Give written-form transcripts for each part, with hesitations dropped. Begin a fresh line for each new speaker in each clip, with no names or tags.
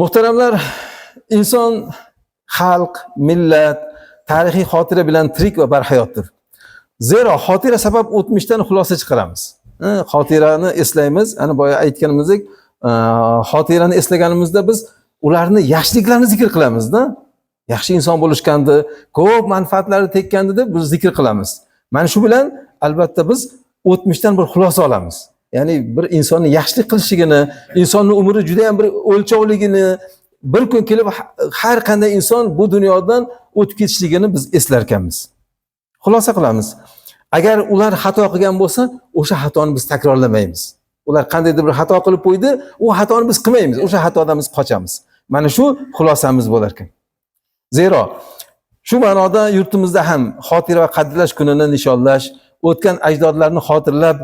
Muhtaramlar, inson, xalq, millat tarixiy xotira bilan tirik va barhayotdir. Zero xotira sabab o'tmishdan xulosa chiqaramiz. Xotirani eslaymiz. Ana boya aytganimizdek, xotirani eslaganimizda biz ularni yaxshiliklarini zikr qilamizda. Yaxshi inson bo'lishgandi, ko'p manfaatlari tekkandi deb biz zikr qilamiz. Mana shu bilan albatta biz o'tmishdan bir xulosa olamiz. Ya'ni bir insonni yaxshilik qilishligini, insonni umri juda ham bir o'lchovligini, bir kun kelib har qanday inson bu dunyodan o'tib ketishligini biz eslar ekanmiz. Xulosa qilamiz. Agar ular xato qilgan bo'lsa, o'sha xatoni biz takrorlamaymiz. Ular qandaydir bir xato qilib qo'ydi, u xatoni biz qilmaymiz, o'sha xatodan biz qochamiz. Mana shu xulosamiz bo'lar ekan. Zero shu ma'noda yurtimizda ham xotira va qadrlash kunini nishonlash, o'tgan ajdodlarni xotirlab,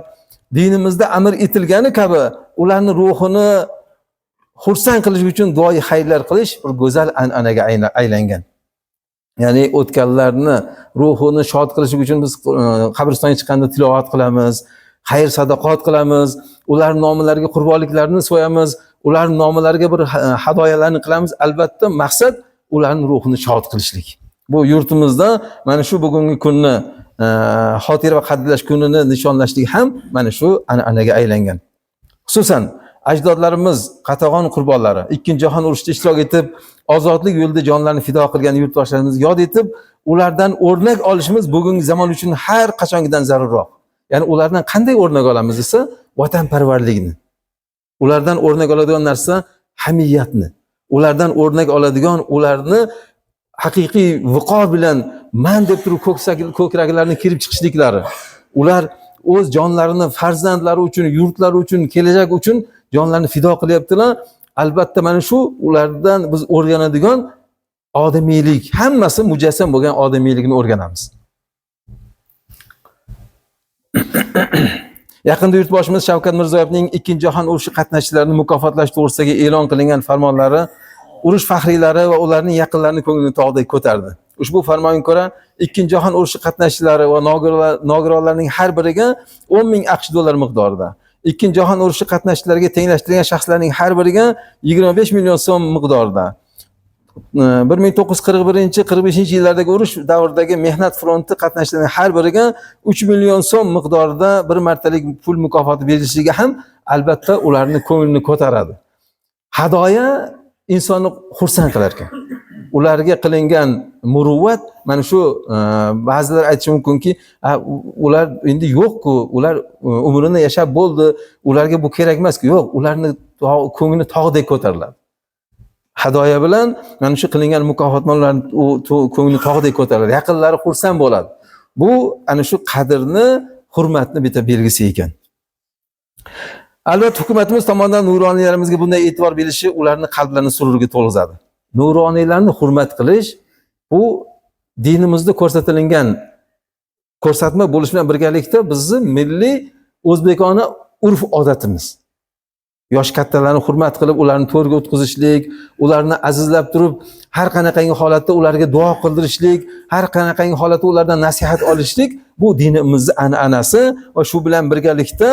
dinimizda amr etilgani kabi ularni ruhini xursand qilish uchun duoyi xayrlar qilish bir go'zal an'anaga aylangan. Ya'ni o'tganlarni ruhini shod qilish uchun biz qabristonga chiqqanda tilovat qilamiz, xayr sadaqot qilamiz, ular nomlariga qurbonliklarni so'yamiz, ular nomlariga bir hadoyalarni qilamiz. Albatta maqsad ularni ruhini shod qilishlik. Bu yurtimizda mana shu bugungi kunni xotira va qadrlash kunini nishonlashlik ham mana shu an'anaga aylangan. Xususan ajdodlarimiz qatag'on qurbonlari, Ikkinchi jahon urushida ishtirok etib, ozodlik yo'lida jonlarini fido qilgan yurtdoshlarimizni yod etib, ulardan o'rnak olishimiz bugungi zamon uchun har qachongidan zarurroq. Ya'ni ulardan qanday o'rnak olamiz desa, vatanparvarlikni. Ulardan o'rnak oladigan narsa hamiyatni. Ulardan o'rnak oladigan ularni haqiqiy viqor bilan man deb turib ko'kraklarini kirib chiqishliklari. Ular o'z jonlarini farzandlari uchun, yurtlari uchun, kelajak uchun jonlarini fido qilyaptilar. Albatta mana shu ulardan biz o'rganadigan odamiylik, hammasi mujassam bo'lgan odamiylikni o'rganamiz. Yaqinda yurtboshimiz Shavkat Mirziyoyevning Ikkinchi jahon urushi qatnashchilarini mukofotlash to'g'risidagi e'lon qilingan farmonlari urush faxriylari va ularning yaqinlarini ko'nglini tog'dek ko'tardi. Ushbu farmonga ko'ra Ikkinchi jahon urushi qatnashchilari va nogironlarning har biriga 10 ming AQSh dollari miqdorida, Ikkinchi jahon urushi qatnashchilariga tenglashtirilgan shaxslarning har biriga 25 million so'm miqdorida, 1941-45 yillardagi urush davridagi mehnat fronti qatnashchilarining har biriga 3 million so'm miqdorida bir martalik pul mukofoti berilishligi ham albatta ularni ko'nglini ko'taradi. Hadoya insonni xursand qilar ekan. Ularga qilingan muruvvat mana shu, ba'zilar aytishi mumkinki, ular endi yo'q-ku, ular umrini yashab bo'ldi, ularga bu kerak emas-ku. Yo'q, ularni ko'ngli tog'dek ko'tariladi. Hadoya bilan mana shu qilingan mukofotlarni ko'ngli tog'dek ko'tariladi. Yaqinlari xursand bo'ladi. Bu ana shu qadrni, hurmatni bitta belgisi ekan. Albatta hukumatimiz tomonidan nuroniylarimizga bunday e'tibor berilishi ularni qalblarini sururga to'lg'izadi. Nuroniylarni hurmat qilish bu dinimizda ko'rsatilgan ko'rsatma bo'lishi bilan birgalikda bizni milliy o'zbekona urf odatimiz. Yosh kattalarni hurmat qilib, ularni to'rga o'tkazishlik, ularni azizlab turib, har qanaqangi holatda ularga duo qildirishlik, har qanaqangi holatda ulardan nasihat olishlik bu dinimizni an'anasi va shu bilan birgalikda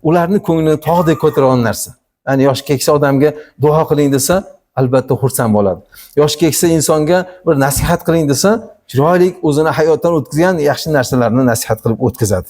ularni ko'nglini tog'dek ko'taradigan narsa. Ya'ni yosh keksa odamga duo qiling desa, albatta xursand bo'ladi. Yosh keksa insonga bir nasihat qiling desa, chiroyli o'zini hayotdan o'tkazgan yaxshi narsalarni nasihat qilib o'tkazadi.